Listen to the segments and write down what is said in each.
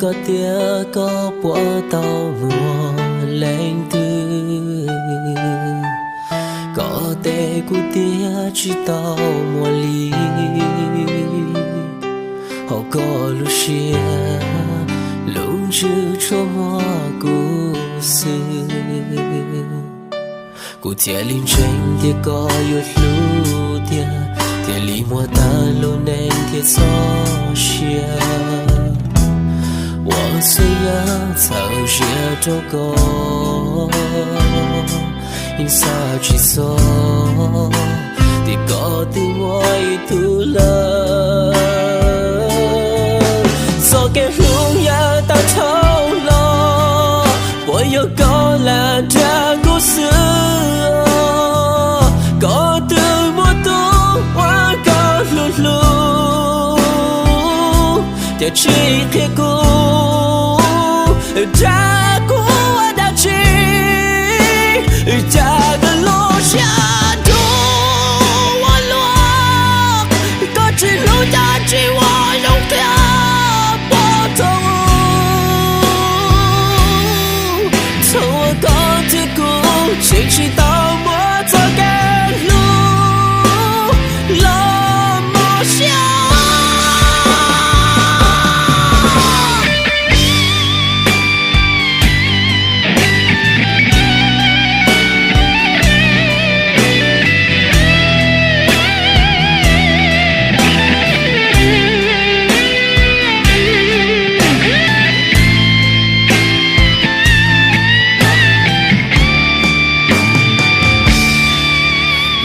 Tias koj puas tau muaj leej twg, koj teb kuv tias tsis tau muaj li. Hauv koj lub siab, lub ntsws tsuas muaj kuv xwb. Kuv thiaj li ntseeg tias koj yuav hlub tiag, thiaj li muaj tag lub neej thiab txoj sia. Ua xwb yam txhawb siab rau koj, yeej xav tsis txog tias koj twb muaj ib tug lawm. Txoj kev hlub yav tag dhau los, puas yog koj lam nrhiav kuv xwb? Koj twb muaj tus uas koj hlub hlub, cas tsis qhia kuv, dag kuv ua dab tsi? Cas koj lub siab dub ua luaj, koj tsis hlub cas tsis ua zoo kiag pom tau. Txhua koj thiab kuv tseem tsis tau muaj txoj kev hlub los mos siab.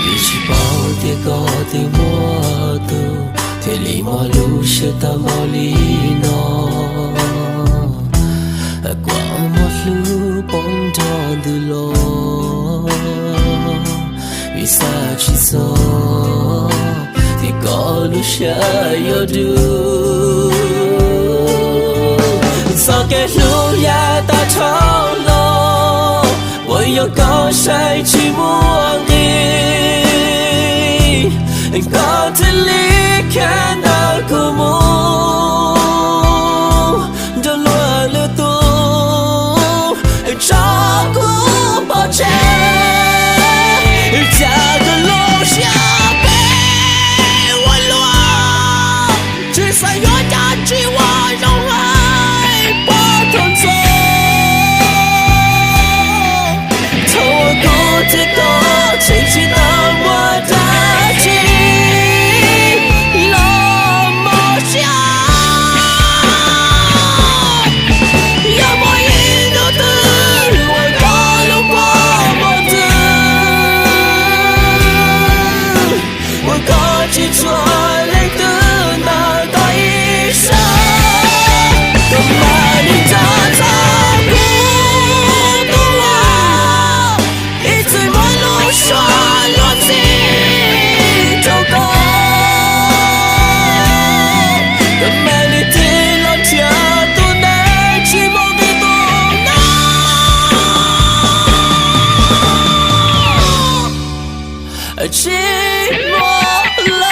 Vim tsis paub tias koj twb muaj tus, thiaj li mob lub siab tag npaum li no. Kuv muaj hlub poob nrog ntws los, vim xav tsis txog tias koj lub siab yuav dub. Txoj kev hlub yav tag dhau los, puas yog koj saib tsis muaj nqis, koj thiaj li khiav ntawm kuv mus nrog luag lwm tus, tso kuv pov tseg. Cas koj lub siab phem ua luaj, tsis xav yuav cas tsis ua zoo hais pom tau ntxov. Thaum uas kuv thiab koj tseem tsis tau muaj dab tsi los mos siab, yog muaj ib hnub twg uas koj lub kua muag twg, uas koj tsis tshua leej twg ntawm koj ib sab, koj mam li nco txog kuv tus uas ib txwm muab lub suab luag ntxhi rau koj, koj mam li tig los nrhiav tus neeg tsis muaj nqis tus no. Tsis muaj lawm.